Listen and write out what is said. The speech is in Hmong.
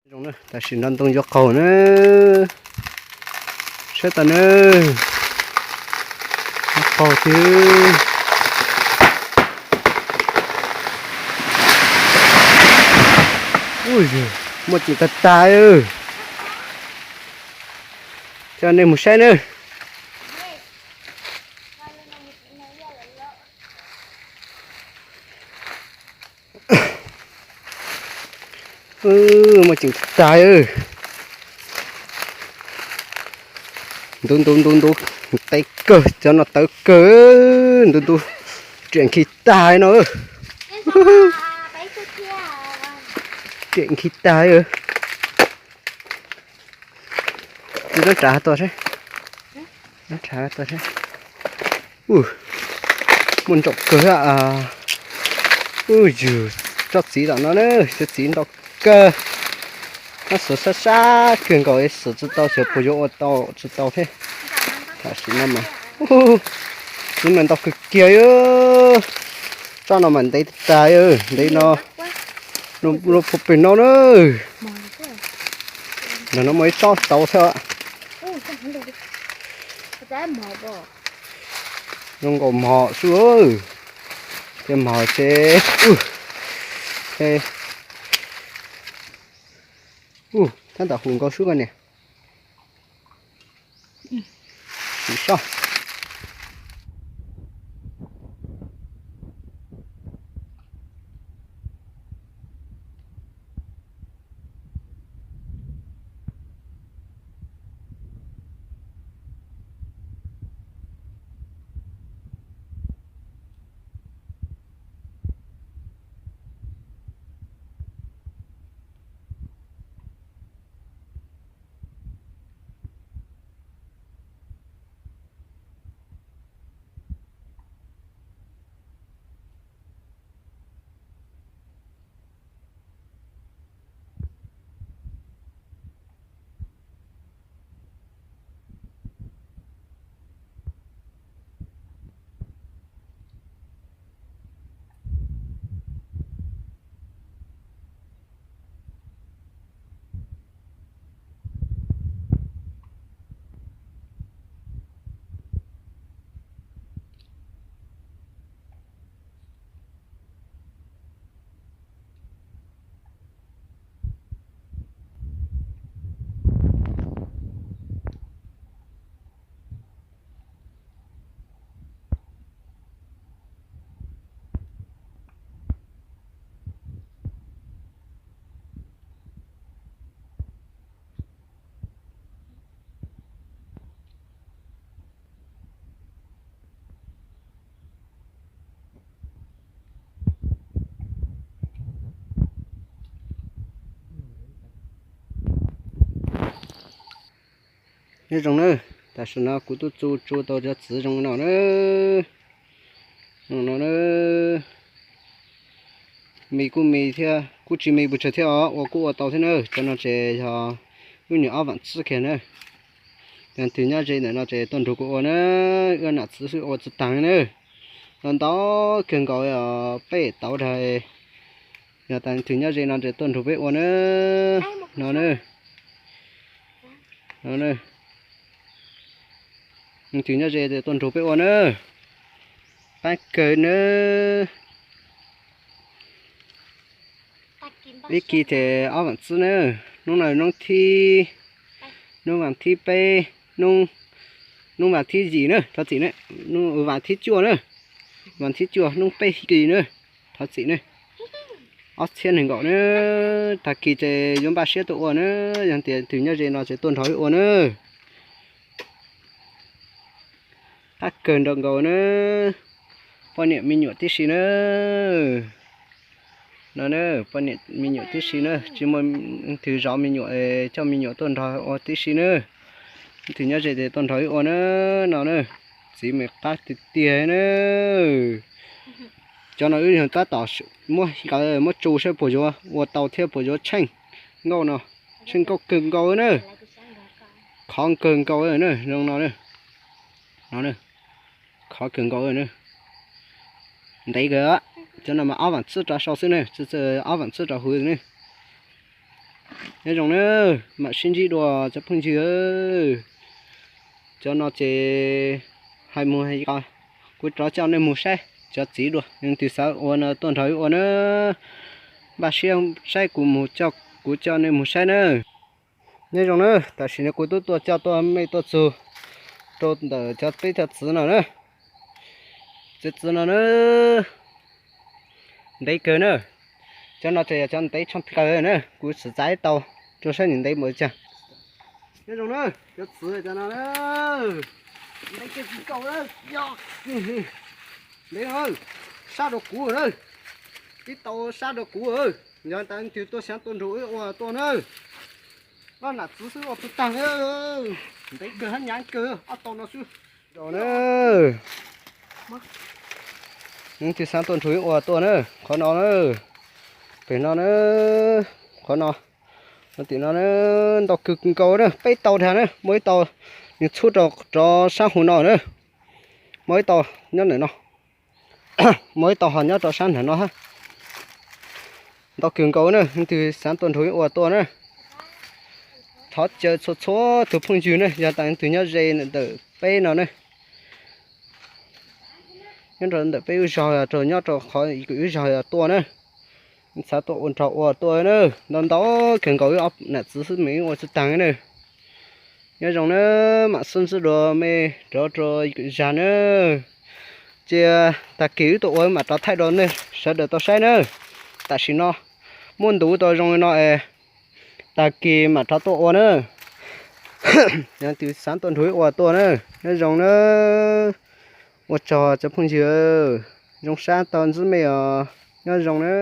Tam sim no ntoo yuav qaug na, saib tau na, yuav qaug thiab. Muaj ceem tag tag, coj nej mus saib na. Muaj ceem tag, ntub ntub ntub ntub, tawv kawg, cov no tawv kawg, ntub ntub, riam nkig tag no. Riam nkig tag. Nyob nrad tuaj seb, nyob nrad tuaj seb. Muaj ntsaum kawg. Yus tsob txiv tom no na, cov txiv ntau kawg. Nab xov sab sab kawg nkaus, xov tsis tau xyov puas yuav ua tau tsis tau thiab. Tam sim no mas txiv mas ntau kawg kiag. Tsob no mas ntev tag, ntev no, no pug pem no na. Ntawm no muaj ib tsob tau thiab. Zoo nkaus mos xwb. Ces mos ces, tab tom hu nkaus xwb ko niam. Sim soj. Nyob zoo na, tam sim no kuv twb txu tsu tau cov txiv zoo no na. Zoo no na. Me kuj me thiab, kuj tsis me pes tsawg thiab os, ua kuj ua tau thiab na. Cov no ces yog wb niam ob vaam txwb kiag na. Yog leej twg nyob ze ntawm no ces tuaj nrug kuv ua na, wb nam txiv xwb ua tsis taag na. Ntau ntau kawg nkaus, peb tauv dag. Yog tas leej twg nyob ze no ces tuaj nrug peb ua na. No na. No na. Leej twg nyob ze ces tuaj nrug peb ua na. Qaab kawg na. Ib kis ces ob vaam txwb na. Hnub no hnub thib, hnub vas thib peb, hnub, hnub vas thib yim na, thov txim na, hnub vas thib cuaj na, vas thib cuaj hnub peb hlis na, thov txim na. Ob txhiab nees nkaum na, tag kis ces yuav npaj siab tuaj ua na, yog tias leej twg nyob ze no ces tuaj nrog wb ua na. Qab kawg nrov nkaus na, poj niam me nyuam tib si na. No na, poj niam me nyuam tib si na, tsis muaj leej twg zov me nyuam, coj me nyuam tuaj nrog ua tib si na. Leej twg nyob ze ces tuaj nrog wb ua na, no na. Txiv me qab tiag tiag na. Cov no wb yog tab tom muab, muab tsu saib puas yuav ua tau thiab puas yuav tsheej nkauj no, tsheej nkauj kawg nkaus na. Khov kawg nkaus na, zoo no na. No na, khov kawg nkaus na. Ntev kawg, cov no mas ob vaam txwb rov sau xwb na, txwj ob vaam txwb rov huv ne. Nyob zoo na, mam sib ntsib dua cov phooj ywg. Cov no ces hais mus hais los kuv rov coj nej mus saib cov txiv dua, leej twg xav ua no tuaj nrog wb ua na. Npaj siab saib kuv mus coj, kuv coj nej mus saib na. Nyob zoo na, tam sim no kuv twb tuaj coj tuaj mej tuaj txug rau ntawm cov peb cov txiv no na. Cov txiv no na, ntev kawg na. Cov no ces yog cov ntev tshaj plaws na, kuv tsis txav tau rau saib nws ntev npaum li cas. Nyob zoo na, cov txiv cov no na, ntev kawg nkaus na, yog ntev na, sab rau kuv na, ib tau sab rau kuv. Yog tas leej twg tuaj xav tuaj nrog wb ua tuaj na. Loj nam txiv xwb ua tsis tag, ntev kawg hab hnyav kawg ob tau no xwb. Zoo na, leej twg xav tuaj nrog wb ua tuaj na, qhov no na, pem no na, qhov no, tim no na, ntau kawg nkaus na, peb tau dhau na, muaj ib tau nws txhub rau rov sab hauv no na, muaj ib tau nyob ntawm no, muaj ib tau ho nyob rau sab nram no hab. Ntau kawg nkaus na, leej twg xav tuaj nrog wb ua tuaj na. Thov caw txhua txhua tus phooj ywg na, yog tas leej twg nyob ze ntawm peb no na, nyob rau ntawm peb wb zog, rau nyob rau qhov wb zog tuaj na, xav tuaj ua nrog ua tuaj na, ntau ntau kawg nkaus wb ob nam txiv xwb mas wb ua tsis tag na. Nyob zoo na, mam sib ntsib dua mej rov rau zag na. Cia tag kis wb tuaj ua mam rov thaij rau nej sawv daws tau saib na. Tam sim no muaj ntu tau zoo li no es tag kis mam rov tuaj ua na. Yog leej twg xav tuaj nrog wb ua tuaj na. Nyob zoo na, ua tsaug cov phooj ywg, zoo sab tau ntsib mej os, nyob zoo na.